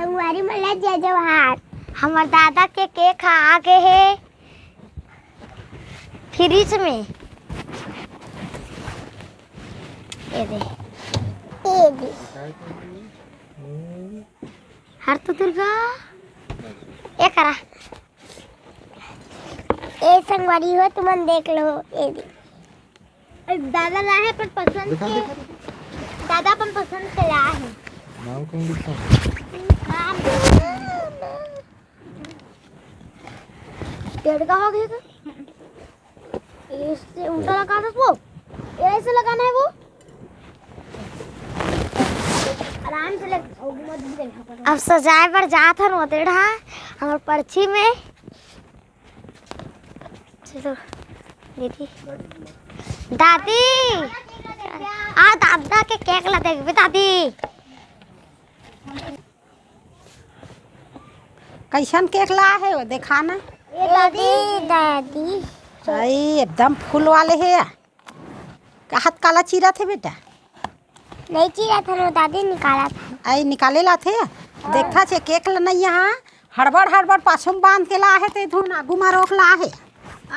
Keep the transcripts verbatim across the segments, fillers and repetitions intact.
संगवारी मन ला जय जोहार। हमर दादा के केक ह आ गे हे फ्रिज में। ये दे, ये दे। हर तो दुर्गा, ये करा। ए संगवारी हो, तुमन देख लो, ये दे। दादा ला हे, पर पसंद दिखा, के दिखा, दिखा। दादा अपन पसंद के ला हे। नाम कौन लिखा है? नाम टेढ़ का हो गया था। इससे उल्टा लगाना है वो, ऐसे लगाना है वो। आराम से लग। अब सजाए बर जात हन वो टेढ़ा हमर पर्ची में। चलो दीदी, दादी, आ दादा के केक ला देखबे दादी। कैसन केक ला हे वो, देखाना। ये दादी, दादी। आई, एकदम फूल वाले हे। हाथ काला चीरत हे बेटा? नहीं चीरत हे, वो दादी निकालत हे। आई निकाले लाथे। देखत हे केक ल नहीं, यहाँ हड़बड़ हड़बड़ पाछू म बांध के ला हे, ते धुन आगू मा रोक ला हे।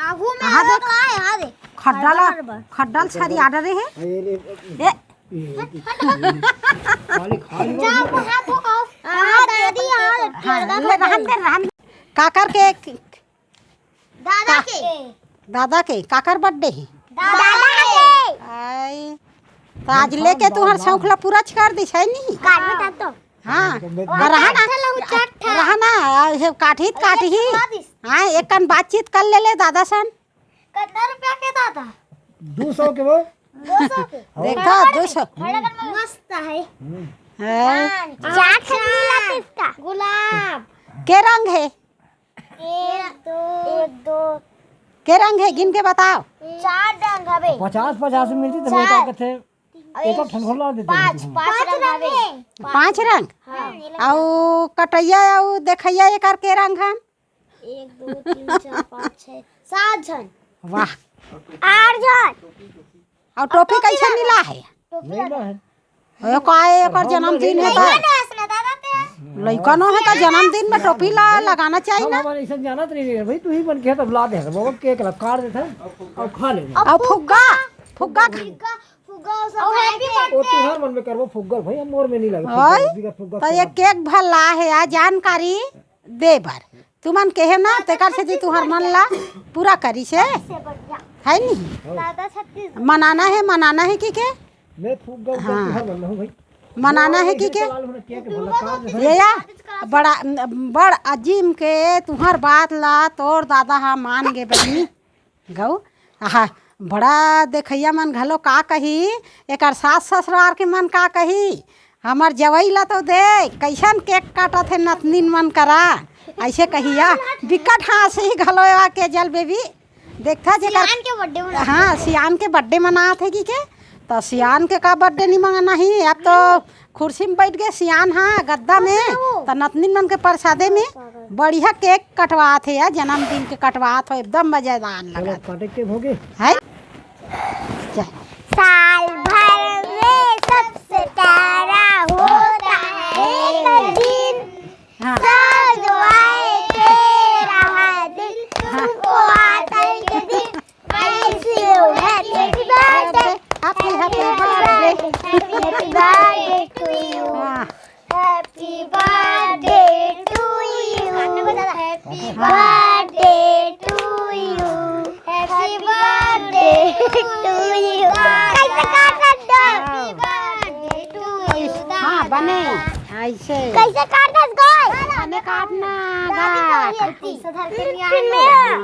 आगू में हाँ, रोक देख। ला हे, हाँ दे। खड्डा ला, हड़बड़ हड़बड़। खड्डा ल छरिया डरे हे। ए। खाली, खाली जा, वो हाथ हो, आओ। हाँ, दादी, हाँ, हाँ, ले, रहन दे, रहन दे। काकर के दादा का-, के। दादा के, काकर बर्थडे हे? दादा के। आई, त आज लेके तुहर शौक ला पूरा कर दिस, है नी? काट बेटा तो। हाँ, एकदम और रहा ना, चट्ठा ला, चट्ठा। रहा ना, आ, हे काटही त काटही। हाँ, एक कन बातचीत कर ले, ले दादा सन। कितना रुपया के दादा? दो सौ के वो। दो सौ के। देखा, दो सौ। मस्त है। हम्म। है। चार ठन मिला इसका। गुलाब। के रंग है? एक, दो, एक, दो। के रंग हे, गिन के बताओ। चार रंग हवे। पचास, पचास में मिलती तो मैं चार। क्या कहते? अरे, एक ठन घोल ला देते पाँच, हैं। पाँच रंग हवे। पाँच रंग? हाँ। अउ कटैया अउ देखैया एकर के रंग हन? एक, दो, तीन, चार, पाँच, छः, सात झन। वाह। आठ झन। अउ टोपी कैसे मिला है? टोपी नहीं लगा। ना है। ए, का ए, एकर जन्मदिन हे त? लइका ना हस ना दादा ते। लइका नो हे त जन्मदिन में टोपी ला, लगाना चाहिए हम ना। हमारे ऐसे जानत नहीं रहे भाई, तू ही बन के तब ला दे, बाबा केक ला काट देता है और खा लेना। अउ फुग्गा, फुग्गा। फुग्गा, फुग्गा वो सब और हैप्पी बर्थडे। वो तुहार मन में करबो फुग्गा भाई, हम मोर में नहीं लगे। ओए, फुग्गा, फुग्गा त ये केक भला हे यार, जानकारी दे बर। तुमन केहे ना, तेकर सेती तुहर मन ला पूरा करिस हे, है नी? दादा छत्तीस। मनाना हे, मनाना हे कि के? मैं फूक गया, हाँ। तुहर मन हूँ भाई। मनाना हे कि के? चला लो ना, क्या के भला काम है। ये या, बड़ा, बड़ अजीम के तुहर बात ला तोर दादा हा मान गे बहिनी। गऊ, आहा, बड़ा देखइया मन घलो का कही, एकर सास ससुरार के मन का कही, हमर जवई ला तो दे, कैसन केक काटत हे नतनीन मन करा, ऐसे कहिया, बिकट हाँसही घलो आके जल बेबी, देखथा जेकर सियान के बर्थडे मनात हे। हाँ, सियान के बर्थडे मनात हे कि के, तो सियान के का बर्थडे नहीं मनाही, अब तो कुर्सी में बैठ गे सियान, हाँ, गद्दा में, तो नतनीन मन के प्रसादे में बढ़िया केक कटवात हे यार, जन्मदिन के कटवात हो, एकदम मजेदार चलो, लगत। काटे के होगे। है? चल। साल भर में सबसे प्यारा होता है एक दिन। हाँ। साल दुआए तेरा दिन, हाँ। तुमको आता है एक दिन। I wish you happy birthday. Happy, happy birthday. Happy birthday to you. हाँ। Happy birthday to you. Happy birthday to you. Happy birthday to you. कैसे काटत हे? Happy birthday to you. हाँ, बने। ऐसे। कैसे काटत हे? बने काटना, दादी गा। को ये ऐसे धर के नहीं फिर आए। मैं। हाँ।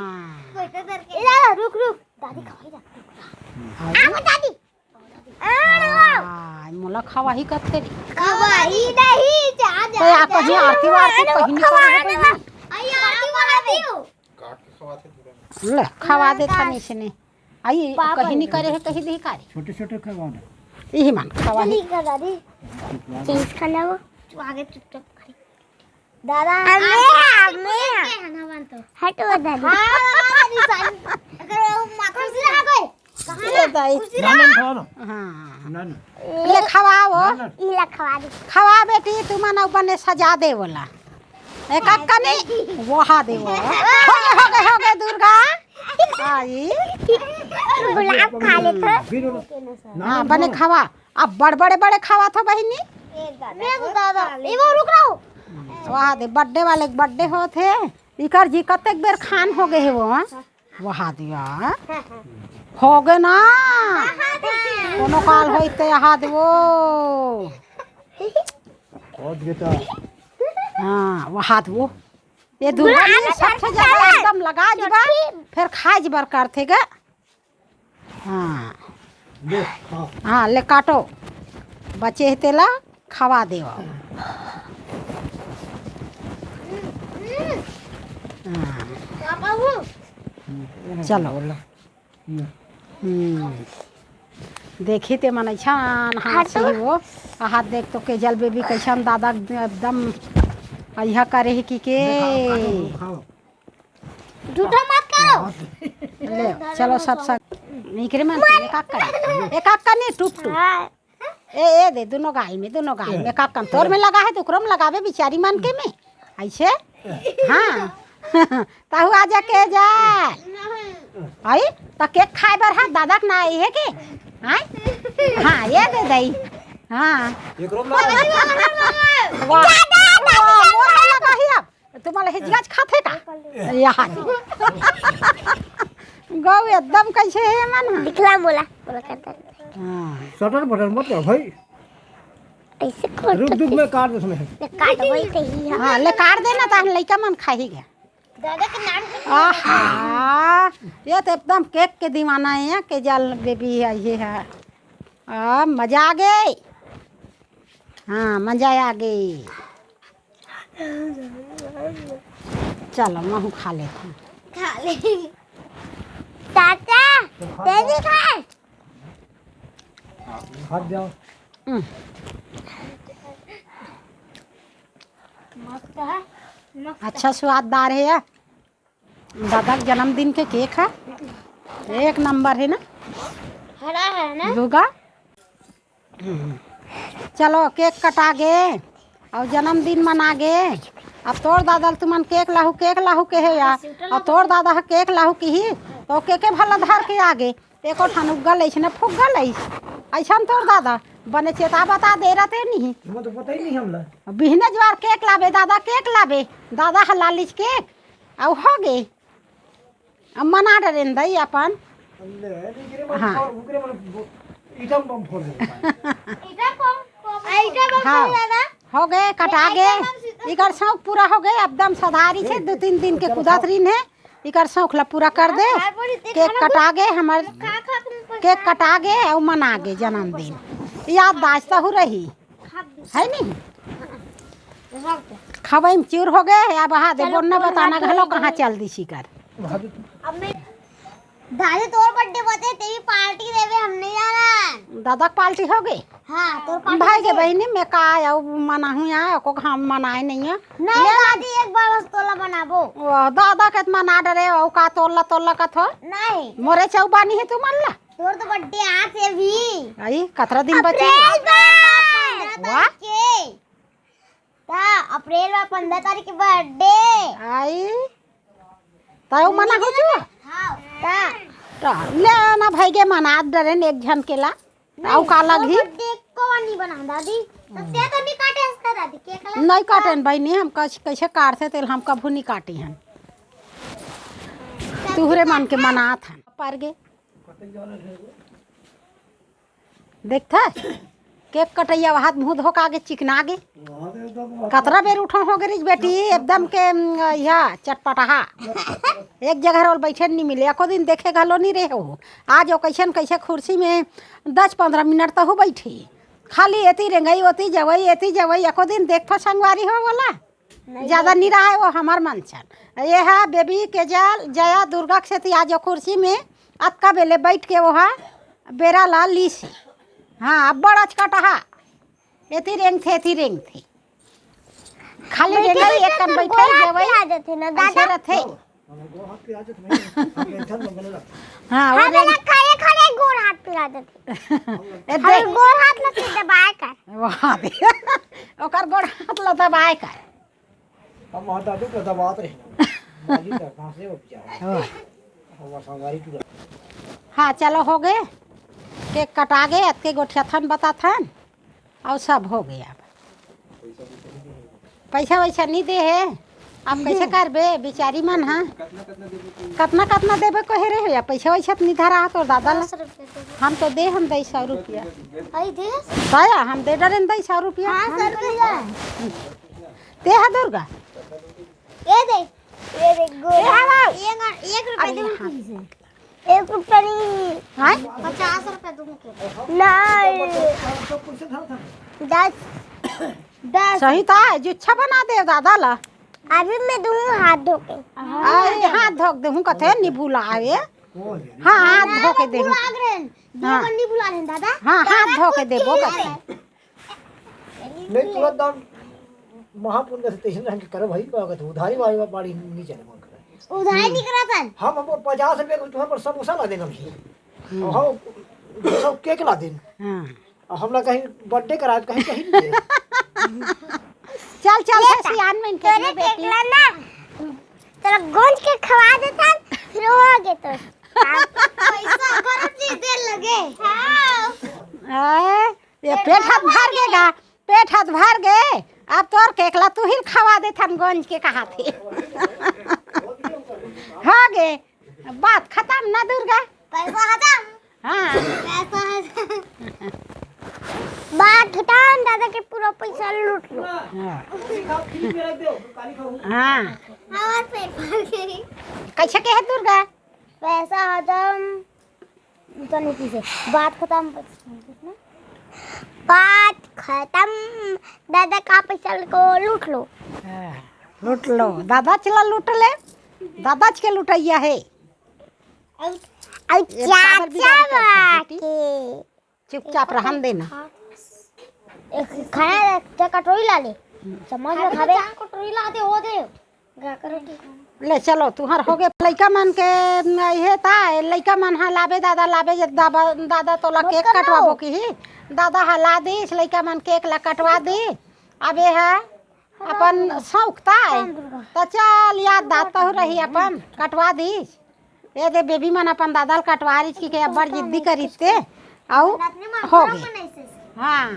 कैसे धर के? इधर रुक, रुक। दादी खवाही जा। आ, दादी। आ, मोला खवाही कथे। खवाही नहीं, जा, जा, तो या जा, कहीं जा। आरती वारती कहीं नहीं करे है, कहीं। आई, आरती वाला दियो। काट के खवाथे तुरंत। ले, खवा दे थाने से ने। आई, पापा कहीं नहीं करे है, कहीं नहीं करे। छोटे छोटे खवा दे। यही मान, खवाही। नहीं कर दादी। चीज खाना वो। तू आगे चुपचाप खड़ी। दादा, हमें, आप हमें। हटो दादी। हाँ, दादी, सन। अगर वो माथा से आ गए। ए दाई। ना, ना, खाओ ना। हाँ। ना, ना। ले खवाओ। ना, ना। इला खवा दे। खवा बेटी, तुमन अउ बने सजा दे वोला। एक अक्का नहीं, वहा दे वो। हो गए, हो गए, हो गए, दुर्गा। आई। गुलाब खा ले तो। फिर वो ना, हाँ, ना, बने ना। खवा। अब बड़ बड़े बड़े खवा थो बहिनी। मैं तो दादा, ये वो रुक रहा हूँ। वहा दे, बर्थडे वाले के बर्थडे होत हे। इकर जी कतेक बेर खान हो गए हे वो, हाँ? वहा दिया। हो गए ना। कोनो काल होई ते यहाँ देवो। बहुत बेटा। हाँ, वहा देवो। ये दुर्गा जी सबसे ज्यादा एकदम लगा जीबा, फिर खाए जीबर करथे गे। हाँ। ले, हाँ। हाँ, ले काटो। बचे हे तेला खवा देव। हाँ। चलो। हम्म। देखी ते मन अइसन हाँसी वो। हाथ देख तो केजल बेबी कैसन दादा एकदम अइहा करे हे कि के। झूठा मत करो। ले, चलो सब सब। एकरे मन एक आक कर। एक आक कर नहीं, टुप टुप। हाँ। ए, ए दे, दोनों गाल में, दोनों गाल में। एक आक कर तोर में लगा हे, तो ओकरो में लगावे बिचारी मन के में। ऐसे? हाँ। तहु आ जा के जा। आई? तो केक खाए बर हा, दादा के ना आई हे के? आई? हाँ, ये दे दई। हाँ। एकरो में लगा। वाह। वाह, मोर में लगा ही अब। तुम्हारा हिजगाज खाथे का? यहाँ। गौ एकदम कैसे हे मन? दिखला बोला, बोला करता है। हाँ। सटर बटर मत कर भाई। ऐसे खोल रुक, रुक, मैं काट दे उसमें। ले काट वही सही है। हाँ, ले काट देना, ताहन लइका मन खाही गे। दादा के नाम आहा, ये तो एकदम केक के दीवाना है, केजल बेबी है, ये है। आ, मजा आ गई। हाँ, मजा आ गई। चलो, महू खा लेथन। खा ले। चाचा, तेजी खाए। भाग जाओ। हम्म। मस्त है, मस्त। अच्छा स्वाददार है ये। दादा के जन्मदिन के केक है, एक नंबर है ना। हरा है ना? दुर्गा। हम्म। चलो, केक कटा गे अउ जन्मदिन मना गे। अब तोर दादा ल तुमन केक लाहू, केक लाहू के हे या। अब तोर दादा ह केक लाहू किही, तो केके भला धर के आ गे। एको ठन उग्गा लइस न फुग्गा लइस। अइसन तोर दादा बने चेता बता दे रथे नहीं। तुमन तो पता ही नहीं हमला। बिहने जुआर केक लाबे दादा, केक लाबे। दादा ह लालिस केक। अउ हो गे। अब मना डरेन दई अपन। ले, नहीं गिरे मन हाँ। फोड़, उगरे मन बो-, ईटा बम फोड़ दे। ईटा बम, ईटा बम हाँ। फोड़ दादा। हो गए, कटा गए। ईटा बम से इकर शौक पूरा हो गए, एकदम सधारी छे, दो तीन दिन के कुदात रहीन हे। इकर शौक ला पूरा कर दे। केक कटा गए हमर, केक कटा गए अउ मना गए जन्मदिन। याददाश्त हु रही। है नहीं? खबई में चूर हो गए, अब हा दे चलो, बोलना फोन बताना हाथ घलो धोई कहाँ दे। चल दी शिकार। अब मैं दादी तोर बर्थडे बते, तेरी पार्टी देवे, हम नहीं जाना। दादा के पार्टी हो गई? हाँ, तोर पार्टी भाई के देवे। बहिनी में का आऊ मनाहू यहाँ, को हम मनाए नहीं है। नहीं ले ना। दादी, एक बार बस तोला बनाबो। वो दादा के मना डरे, वो का तोला तोला कथो? नहीं। मोरे चौबानी है तू मन ला? तोर तो बर्थडे आज से भी। आई, कतरा दिन बचे? अप्रैल में। पंद्रह वाह। तारीख के। ता, अप्रैल में पंद्रह तारीख के बर्थडे। आई, ताऊ मना हो चु? हाँ। ता। ता, ले ना भाई के मना डरे ने एक झन के ला। ताऊ का लगही? बर्थडे को नहीं बना दादी। तो ते तो नहीं काटे हंसता दादी, केक ला। नहीं काटेन बहिनी, हम कस-, कैसे काटथे तेल हम कभू नहीं काटी हन। तुहरे मन के मनात हन। पर गे। देखथा, केक कटैया हाथ मुंह धो के आगे चिकना गे। कतरा बेर उठो हो गे रिज बेटी, एकदम के, उम, या चटपटाहा। एक जगह रोल बैठे नहीं मिले, एको दिन देखे घलो नहीं रहे हो। आज वो कैसन कैसे कुर्सी में दस पन्द्रह मिनट तहु बैठी। खाली एती रेंगई, ओती जवई, एती जवई, एको दिन देखथो संगवारी हो बोला। नहीं ज्यादा होती। नहीं रहा है वो हमार मन सन। ये हा बेबी, केजल, जया, दुर्गा के सेती आज वो कुर्सी में अतका बेले बैठ के वो हा बेरा ला लीस। हाँ, अब्बड़ अचकटहा। एती रेंगथे, एती रेंगथे। खाली बैठे रेंगई बैठे एक कन तो बैठे गोड़ हाथ जेवई, पे आ जाथे ना, ऐसे दादा। रथे। हाँ, वो हमें रेंग- ना खड़े खड़े गोड़ हाथ पिरा देथे। ए, हम दे। गोड़ हाथ ल दबाए कर। वाह दे। ओकर गोड़ हाथ ल दबाए कर। हम वहाँ दादू को दबात रहे। मालिक का कहाँ से वो बेचारा। वाह। हमार संगवारी टूरा। हाँ, चलो, हो गए। केक कटा गए, अतके गोठियाथन बताथन, अउ सब हो गए। अब पैसा वैसा नहीं दे हे, अब कैसे करबे बिचारी मन? हाँ, कतना कतना देबे को हे रे भैया? पैसा वैसा तो नहीं धरा तोर दादा ला। दस रुपया दे। हम तो दे, हम दे सौ रुपया। आई दे। दया, हम दे डरेन दे सौ रुपया। हाँ, सौ रुपया। ते हा दुर्गा। ये दे, ये दे, गोल। ये हवा। ये ना, एक रुपया अरे दूँ हाँ। किसी से। एक रुपया नहीं। हाँ? पचास रुपया दूँ के। नहीं। दस। दस। सही था, जुच्छा बना दे दादा ला। अभी मैं दूँ हाथ धो के। अरे, हाथ धो के देहूँ, कथे नहीं बुलावे। हाँ, हाथ धो के देहूँ। बुला रहे हैं। ये हाँ। बन्नी बुला रहे हैं, दादा। हाँ, हाथ दादा धो के कुछ देबो, कथे। नहीं, तुरंत दान महापुण्य से तैसे ढंग के करो भाई, का कहते उधारी वाली बाड़ी नहीं चले मन करे। उधारी नहीं करा था। हम हमको पचास रुपया को तुम्हारे पर समोसा ला देना भी। हम्म। और हम दो सौ केक ला देना। हाँ। और हमला कहीं बर्थडे करा, कहीं, कहीं नहीं दे। चल, चल, ये से सियान में तोरे इनके केक बेटी। ला ना, तेरा गोंज के खवा देता, फिर हो गए तो। पैसा घर से दे लगे। हाँ। आए, ये पेट हाथ भर गे गा, पेट हाथ भर गे। अब तोर केक ला तू ही खवा देथन गोंज के कहा थे। हो गे, बात खत्म ना दुर्गा। पैसा खत्म। हाँ। पैसा खत्म। बात खत्म, दादा के पूरा पैसा लूट लो। हाँ। हाँ। हमार पेट भर गई। कैसे कहे दुर्गा? पैसा खत्म। तो नहीं पीछे। बात खत्म। बात खत्म। दादा का पैसा को लूट लो। हाँ, लूट लो। दादा चला लूट ले। दादा के लुटैया है। अब, अब ये पागल भी चाचा गाड़ी करता है, बेटी। बाटे। चुपचाप रहन देना। एक खाना एक कटोरी ला ले। चम्मच में खाबे। चार कटोरी ला दे, हो दे। ले चलो, तुहर हो गए। लइका मन के इहे ता, लइका मन हा लाबे दादा, लाबे जे दादा, दादा तोला मत केक कर लो। कटवाबो की ही। दादा हा ला दीस, लइका मन केक ला कटवा दी। अब ये हा अपन शौक ता है। त चल याद दाता हो रही अपन, कटवा दीस। ये दे बेबी मन अपन दादा ल कटवा रही कि के अब्बड़ जिद्दी करिस ते। अउ हो गे। हाँ।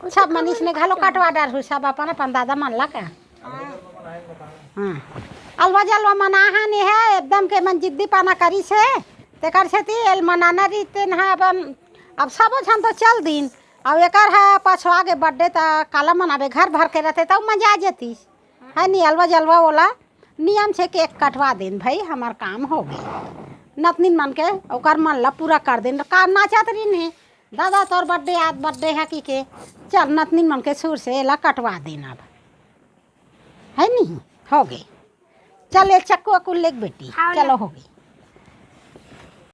सब मनीष ने घलो कटवा डरहू, सब अपन अपन दादा मन ला का। हाँ। अलवा जलवा मना हा नहीं है, एकदम के मन जिद्दी पाना करिस हे, तेकर सेती एल मनाना रहिते न हा अपन, अब सबो झन तो चल दिन, अब एकर हा पछवा गे बर्थडे त काला मनाबे, घर भर के रहते तब मजा आ जेतिस, है नी? अलवा जलवा ओला नियम से केक कटवा देन भाई, हमार काम हो गए, नतनिन मन के ओकर मन ला पूरा कर देन, का नाचत रहिन हे, दादा तोर बर्थडे आज बर्थडे है कि के, चल नतनिन मन के सुर से एला कटवा देन अब, है नी? हो गए। चल ये चक्कू अक्कू लेके बेटी, हाँ, चलो ना। हो गए।